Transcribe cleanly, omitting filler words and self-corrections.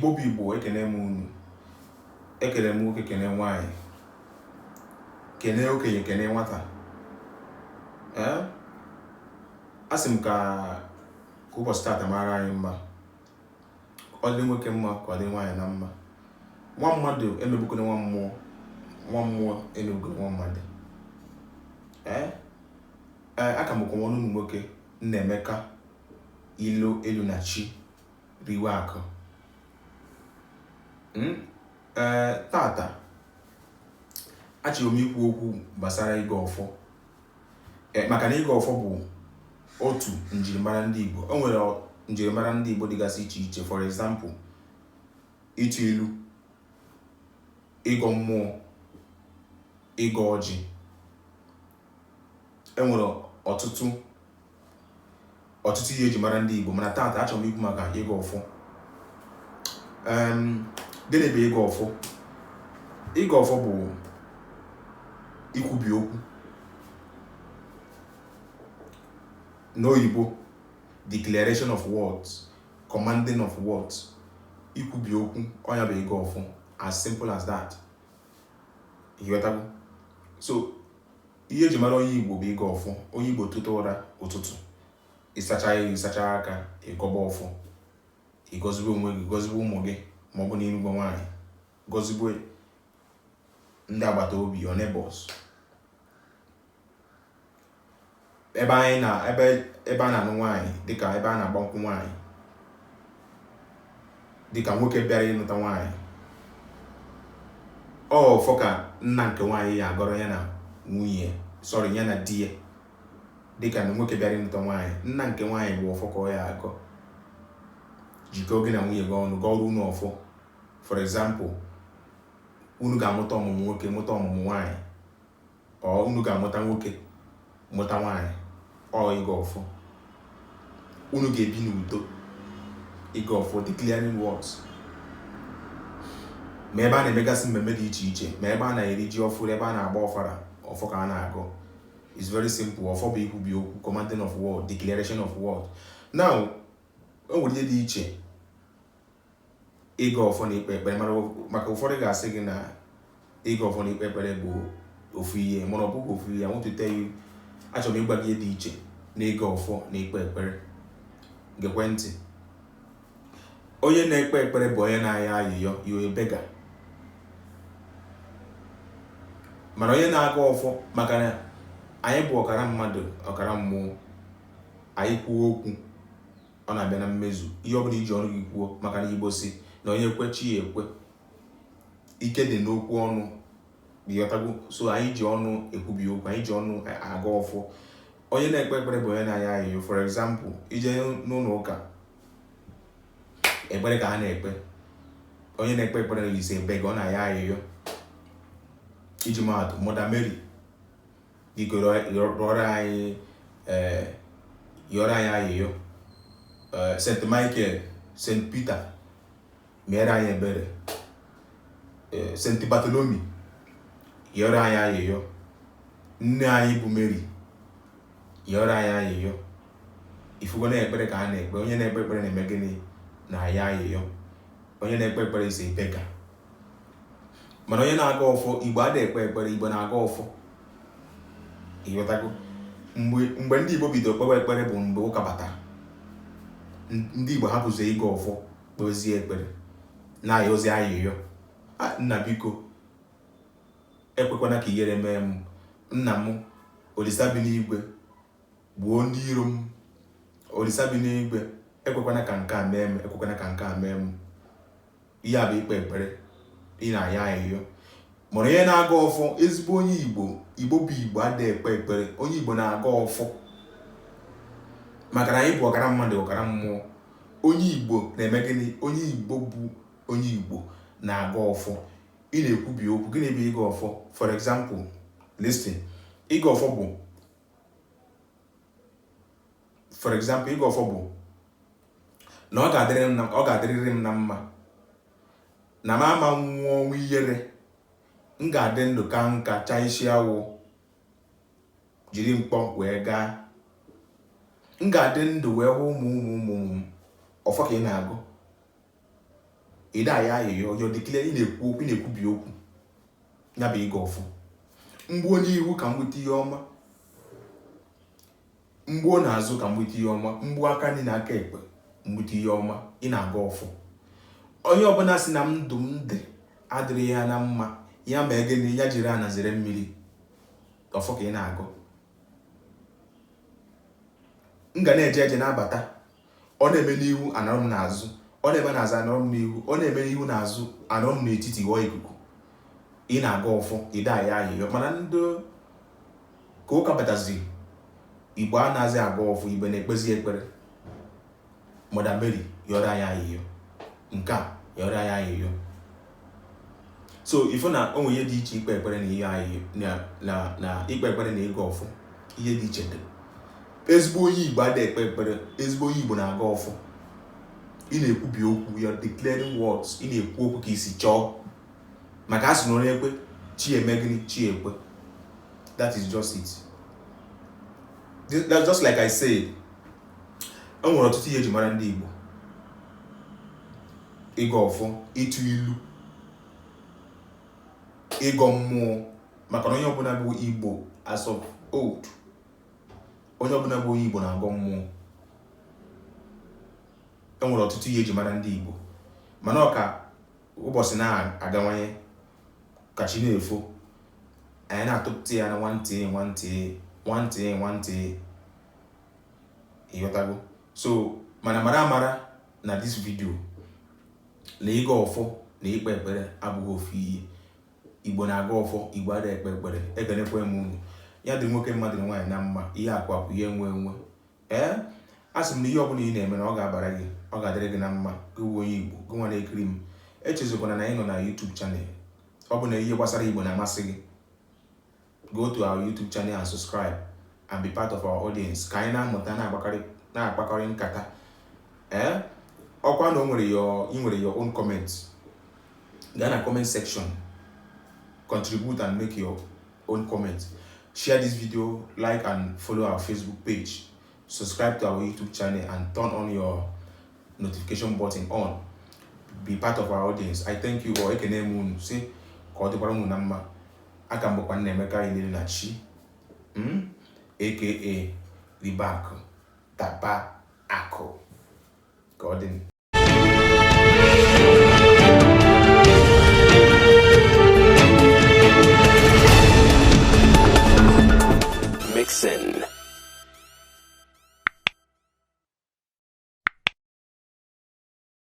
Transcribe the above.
Igbo bụ Igbo, ekene m unu. Ekene m nwoke, kene nwaanyị, kene okenye, kene nwata. Ee, a sị m ka ka ụbọchị tata mara anyị mma, ọ dị nwoke mma, ka ọ dị nwaanyị na mma. Nwa mmadụ emegbukwana nwa mmụọ, nwa mmụọ emegbukwana nwa mmadụ. Ee ee, aka m bụkwa nwanne unu nwoke, Nnaemeka Ilo Elu na Chi Riwe Akụ. Ee, tata achọrọ m ikwu okwu gbasara ịgọ ọfọ, maka na ịgọ ọfọ bụ otu njirimara ndị Igbo. O nwere njirimara ndị Igbo dịgasị iche iche. For example, ịtụ ilu, ịgọ mmụọ, ịgọ ọjị. E nwere ọtụtụ ọtụtụ ihe eji mara ndị Igbo, mana tata achọrọ m ikwu maka ịgọ ọfọ. Gịnị bụ ịgọ ọfọ? Ịgọ ọfọ bụ ikwubi okwu. N'oyibo, declaration of words, commanding of words, ikwubi okwu. Ọ nya bụ ịgọ ọfọ, as simple as that. Ịghọtago? So ihe eji mara onye Igbo bụ ịgọ ọfọ. Onye Igbo tụta ụra ụtụtụ, ịsacha ya, ịsacha aka, ịgọba ọfọ, ịgọzibe onwe gị, gọzibe ụmụ gị, ma ọ bụ na ịlụgo nwaanyị, gọzibe ndị agbata obi, your neighbors. Ebe anyị na ebe ebe a na-anụ nwaanyị, dịka ebe a na-agba nkwụ nwaanyị, dịka nwoke bịara ịnụta nwaanyị, ọ ọfọ ka nna nke nwaanyị ya agọrọ ya na nwunye, sorry, ya na di ya. Dịka na nwoke bịara ịnụta nwaanyị, nna nke nwaanyị bụ ọfọ ka ọ ya agọ. Jikọọ gị na nwunye gị ọnụ, gọọrọ unu ọfọ. For example, unu ga-amụta ọmụmụ nwoke, mụta ọmụmụ nwaanyị, ọ unu ga-amụta nwoke, mụta nwaanyị. Ọ ịgọ ọfọ. Unu ga-ebi n'udo. Ịgọ ọfọ, declaring words. Ma ebe a na-emegasị mmemme dị iche iche, ma ebe a na-eri ji ọfụrụ, ebe a na-agba ọfara, ọfọ ka a na-agọ. It's very simple. Ọfọ bụ ikwubi okwu, commanding of word, declaration of word. Now, o nwere ihe dị iche ịgọ ọfọ na ikpe ekpere, maka ụfọdụ ga-asị gị na ịgọ ọfọ na ikpe ekpere bụ ofu ihe, mana ọ bụghị ofu ihe. I want to tell you, achọrọ m ịgwa gị ihe dị iche na ịgọ ọfọ na ikpe ekpere. Gekwe ntị. Onye na-ekpe ekpere bụ onye na-ayọ ayịyọ, you a beggar. Mana onye na-agọ ọfọ, maka na anyị bụ ọkara mmadụ, ọkara mmụọ, anyị kwuo okwu, ọ na-abịa na mmezu. Ihe ọbụla iji ọnụ gị kwuo, maka na Igbo sị na onye kwe, chi ya ekwe. Ike dị n'okwu ọnụ, ịghọtago? So anyị ji ọnụ ekwubi okwu, anyị ji ọnụ agọ ọfọ. Onye na-ekpe ekpere bụ onye na-ayọ ayịyọ. For example, ije n'ụlọ ụka, ekpere ka ha na-ekpe. Onye na-ekpe ekpere is a beggar, ọ na-ayọ ayịyọ. Iji maatụ, Mother Mary, biko rịọrọ anyị, ee, yọrọ anyị ayịyọ. St Michael, St Peter, meere anyị ebere. St Bartholomew, yọrọ anyị ayịyọ. Nne anyị bụ Mary, yọrọ anyị ayịyọ. Ifugo na ekpere ka a na-ekpe. Onye na-ekpe ekpere na-eme gịnị? Na-ayọ ayịyọ. Onye na-ekpe ekpere is a beggar. Mana onye na-agọ ọfọ, Igbo adịghị ekpe ekpere, Igbo na-agọ ọfọ. Ịghọtago? Mgbe ndị Igbo bidoro kpewe ekpere bụ mgbe ụka batara. Ndị Igbo hapụzie ịgọ ọfọ, kpezie ekpere, na-ayọzi ayịyọ. Nna, biko ekwekwana ka ihere mee m. Nna m, Olisa bi n'igwe, gbuo ndị iro m. Olisa bi n'igwe, ekwekwana ka nke a mee m, ekwekwana ka nke a mee m. Ihe a bụ ikpe ekpere, ị na-ayọ ayịyọ. Mana onye na-agọ ọfọ, ezigbo onye Igbo, Igbo bụ Igbo, adịghị ekpe ekpere. Onye Igbo na-agọ ọfọ, maka na anyị bụ ọkara mmadụ, ọkara mmụọ. Onye Igbo na-eme gịnị? Onye Igbo bụ onye Igbo na-agọ ọfọ. Ị na-ekwubi okwu. Gịnị bụ ịgọ ọfọ? For example, listen, ịgọ ọfọ bụ, for example, ịgọ ọfọ bụ na ọ ga-adịrịrị m na mma, na m ama nwụọ ọnwụ ihere, m ga-adị ndụ ka nka, chaa isi awọ, jiri mkpọ wee gaa, m ga-adị ndụ wee hụ ụmụ ụmụ ụmụ ụmụ m. Ọfọ ka ị na-agọ. Ị da ya ayịyọ, you're declaring, ị na-ekwu okwu, ị na-ekwubi okwu. Ya bụ ịgọ ọfọ. Mgbuo n'ihu ka m nweta ihe ọma, mgbuo n'azụ ka m nweta ihe ọma, mgbuo aka nri na aka ekpe nweta ihe ọma. Ị na-agọ ọfọ. Onye ọbụla si na ndụ m dị adịrị ya na mma, ya mee gịnị? Ya jiri ana zere mmiri. Ọfọ ka ị na-agọ. M ga na-eje eje na-abata, ọ na-eme n'ihu anọrọ m n'azụ, ọ na-eme n'azụ anọrọ m n'ihu, ọ na-eme n'ihu n'azụ anọrọ m n'etiti, ghọọ ikuku. Ị na-agọ ọfọ, ị da ya ayịyọ. Mana ndị ka ụka bataziri, Igbo anaghịzi agọ ọfọ, Igbo na-ekpezi ekpere. Mother Mary yọrọ anyị ayịyọ, nke a yọrọ anyị ayịyọ. So ifo na o nwere ihe dị iche ikpe ekpere na ihe ayịyọ na ikpe ekpere na ịgọ ọfọ. Ihe dị iche dị. Ezigbo onye Igbo adịghị ekpe ekpere, ezigbo onye Igbo na-agọ ọfọ. Ị na-ekwubi okwu, you're declaring words. Ị na-ekwu okwu ka isi chọọ, maka a sị na onye ekwe chi eme gịnị? Chi ekwe. That is just it. That's just like I said, e nwere ọtụtụ ihe eji mara ndị Igbo: ịgọ ọfọ, ịtụ ilu, ịgọ mmụọ. Maka na onye ọbụla bụ Igbo as of old, onye ọbụla bụ onye Igbo na-agọ mmụọ. E nwere ọtụtụ ihe eji mara ndị Igbo, mana ọ ka ụbọchị na-agawanye, ka chi na-efo, anyị na-atụpụta ya na nwantị nwantị nwantị nwantị. Ịghọtago? So mana mara amara na this video na ịgọ ọfọ na ikpe ekpere abụghị ofu ihe. Igbo na-agọ ọfọ, Igbo adịghị ekpe ekpere. Ekenekwe m unu. Ya dị nwoke mmadụ na nwaanyị na mma, ihe akụ akụ, ihe nwe nwe. Ee, a sị m na ihe ọbụla ị na-eme na ọ ga-abara gị, ọ ga-adịrị gị na mma. Gị wụ onye Igbo, gị nwa na-ekiri m, echezokwana na anyị nọ na YouTube channel. Ọ bụ na ihe gbasara Igbo na-amasị gị, go to our YouTube channel and subscribe and be part of our audience, ka anyị na-amụta, na-akpakọrị nkata. Ee, ọkwa na o nwere your, ị nwere your own comment, gaa na comment section, contribute and make your own comment. Share this video, like and follow our Facebook page, subscribe to our YouTube channel and turn on your notification button on. Be part of our audience. I thank you all. Ekene m unu, si ka ọ dịkwara unu na mma. Aka m bụkwa Nnaemeka Ilelu na Chi, aka Ribakụ Tapa Akụ. Ka ọ dị. Mixin.